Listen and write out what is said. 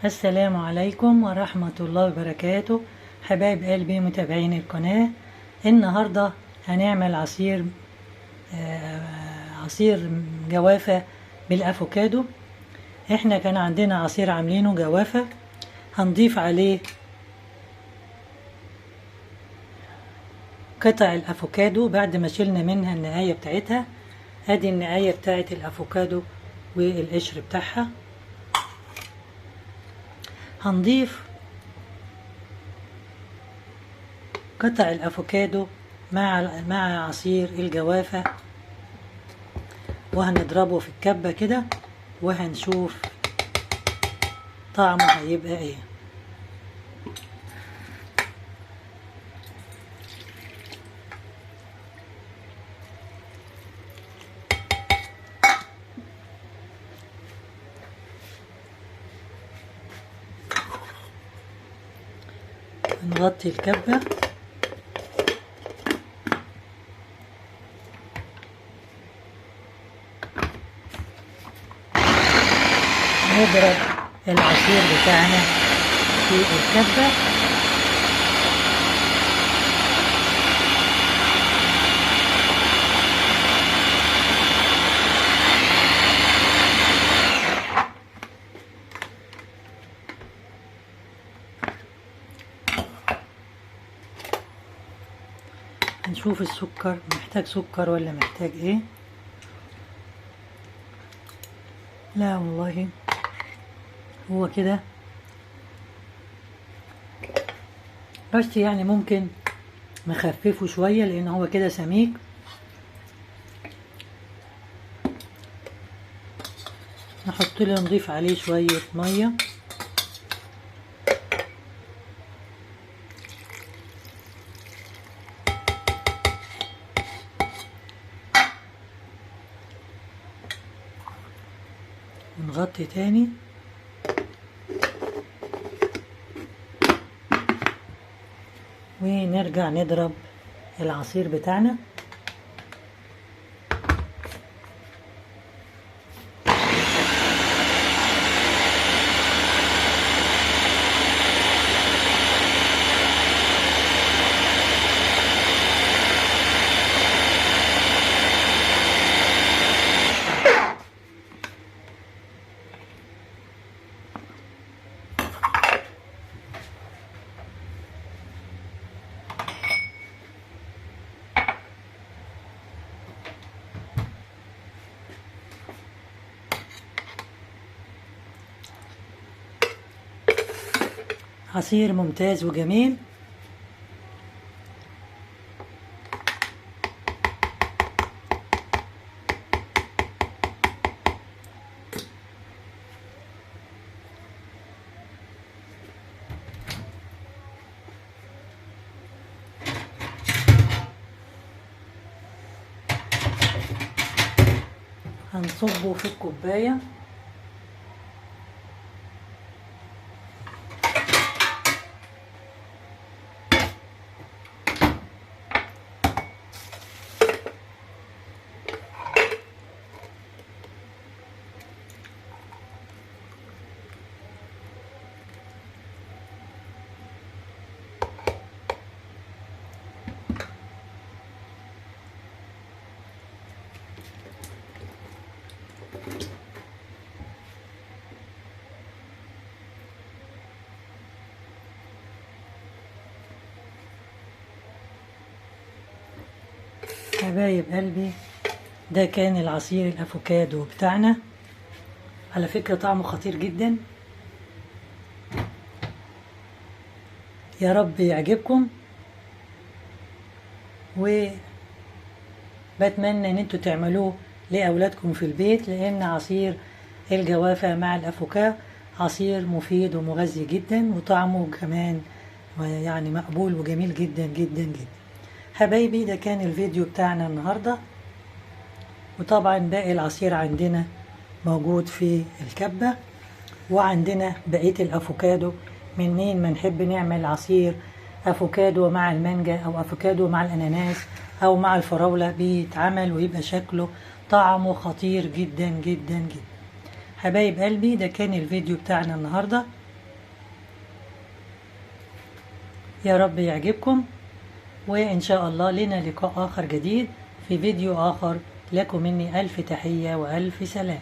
السلام عليكم ورحمة الله وبركاته. حبايب قلبي متابعين القناة، النهاردة هنعمل عصير جوافة بالأفوكادو. احنا كان عندنا عصير عاملينه جوافة، هنضيف عليه قطع الأفوكادو بعد ما شلنا منها النهاية بتاعتها. ادي النهاية بتاعت الأفوكادو والقشر بتاعها. هنضيف قطع الأفوكادو مع عصير الجوافة، وهنضربه في الكبة كده وهنشوف طعمه هيبقى ايه. نغطي الكبة. نضرب العصير بتاعنا في الكبة. نشوف السكر، محتاج سكر ولا محتاج ايه؟ لا والله هو كده بس، يعني ممكن نخففه شوية لان هو كده سميك. نحط له، نضيف عليه شوية مية. ونغطي تاني. ونرجع نضرب العصير بتاعنا. عصير ممتاز وجميل. هنصبه في الكوباية. حبايب قلبي، ده كان العصير الافوكادو بتاعنا. على فكرة طعمه خطير جدا، يا رب يعجبكم، وبتمنى ان انتوا تعملوه لاولادكم في البيت، لان عصير الجوافة مع الافوكادو عصير مفيد ومغذي جدا، وطعمه كمان يعني مقبول وجميل جدا جدا جدا. حبايبي ده كان الفيديو بتاعنا النهاردة، وطبعا باقي العصير عندنا موجود في الكبة، وعندنا بقية الافوكادو منين ما نحب نعمل عصير افوكادو مع المانجا او افوكادو مع الاناناس او مع الفراولة، بيتعمل ويبقى شكله طعمه خطير جدا جدا جدا. حبايب قلبي ده كان الفيديو بتاعنا النهاردة. يا رب يعجبكم، وإن شاء الله لنا لقاء آخر جديد في فيديو آخر. لكم مني ألف تحية وألف سلام.